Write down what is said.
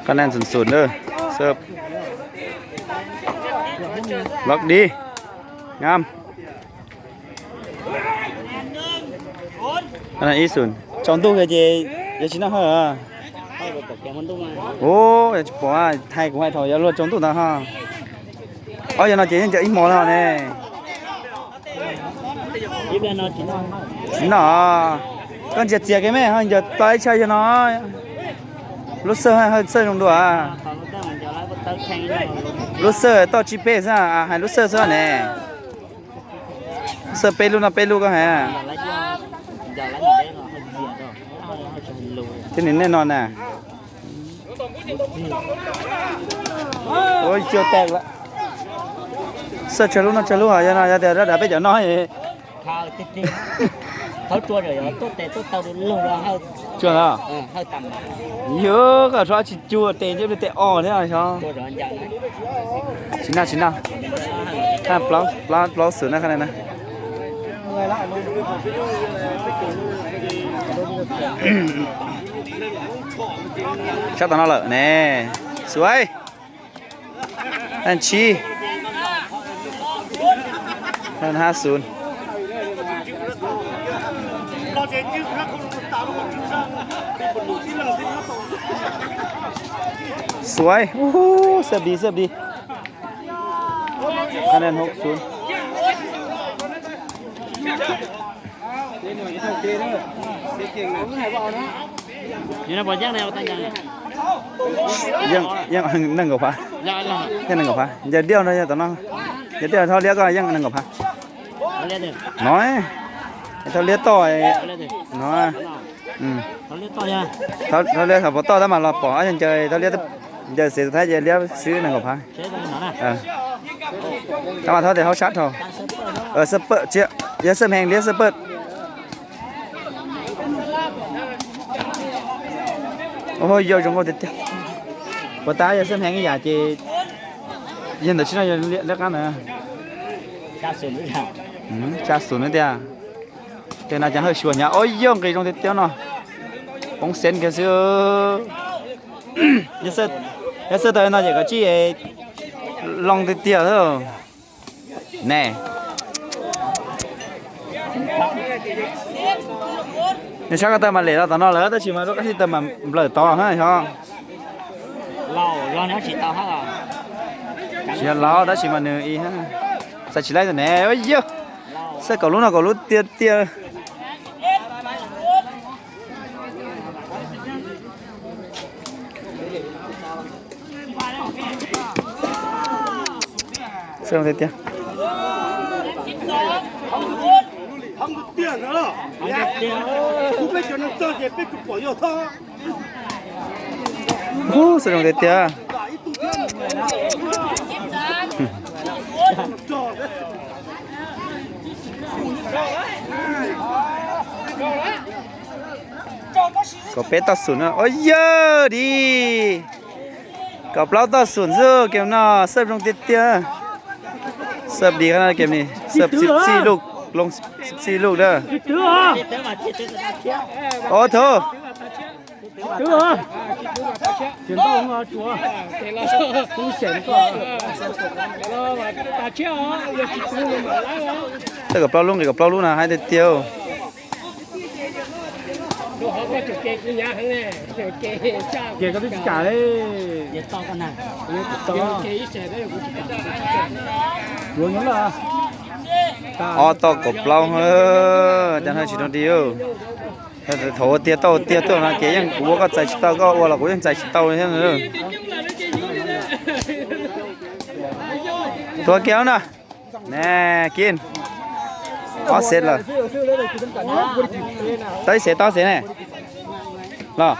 Qab naj xum xum lawm, xwb. Lov di, ngam. Ib xum, tsaus ntuj ces yuav tsis noj hawj. Ua, tsis pom, hais kuv hais thaum yuav luag tsaus ntuj ntawd ho. Ob yog no ces yeej ncaws ib hmo li ho ne. Tsis noj. Koj ntsia txias kiag me ho ncaws tau ib tshaj yog no. Lub xawj haj xawj zoo dua. Lub xawj toj tsib peb xwb, hais lub xawj xwb ne. Xawj peb lub no peb lub koj hais. Thiab nim nej no na. Ua, cua tas lawm. Xawj tsawg lub noj tsawg lub, yog no yog tias rau peb cov no. Tsuag ntag. Yog koj rov tsis cua tes ntshe tes os thiab xyov. Tsis noj tsis noj. Plaub xwm na, qhov no na. Sab tom no lawm ne. Xuav. Hab tsib. Hab xum. Xuav, xab di xab di. Hab xum. Yeej nees nkaum phav. Yeej nees nkaum phav. Ncaws diaj no yog tom no. Ncaws diaj thauj liab koj yeej nees nkaum phav. No, thauj liab toj no. Thauj liab thaum pov toj tab mas los pom ob yog ncaws thauj liab, ncaws xev thab ces liab swb nees nkaum phav. Tab mas thauj tes hauj sab dhau. Xab pawj, yog xab heev liab xab pawj. Yog zoo nkauj tiag tiag. Puas tab yog xab heev ib yam ces yog ntawm tsis no yog liab qab ntawd. Tsa xum tiag. Tej no cas hawj xyuas hnyav, o yog nqis zoo tiag tiag no. Poob xeeb kiag xwb. Yog xwb tau no ces koj tsij loo tiag tiag xwb ne. Nws sab ko taw mas lem los tom no lawm tab sis mas lub qab xib taw mas nplawm tod na yog. Tsis yog laus tab sis mas nws ib txais tsis laib ne. Yog xwb kaum lub no kaum lub tiag tiag. Xwb tiag tiag. Xwb zoo tiag tiag. Kaum peb toj xum na, o yog di. Kaum plaub toj xum xwb, kem no xab zoo tiag tiag. Xab di, kem ni xab xib xib luj, loo xib xib luj na. Ov thaum Tej kaum plaub lub nqis kaum plaub lub na, haib tiag tiag. Ces koj twb tsis kam li. Ob toj kaum plaub, cas haj tsis rau di. Thaum ua tiag tau ua tiag tuaj no ces yeej kuv ua koj txais tsis tau, koj ua los kuv yeej txais tsis tau thiab. Tuav kiag na. Ne, kim. Ob xev lawm. Tau ib xev, tau ob xev ne. Los.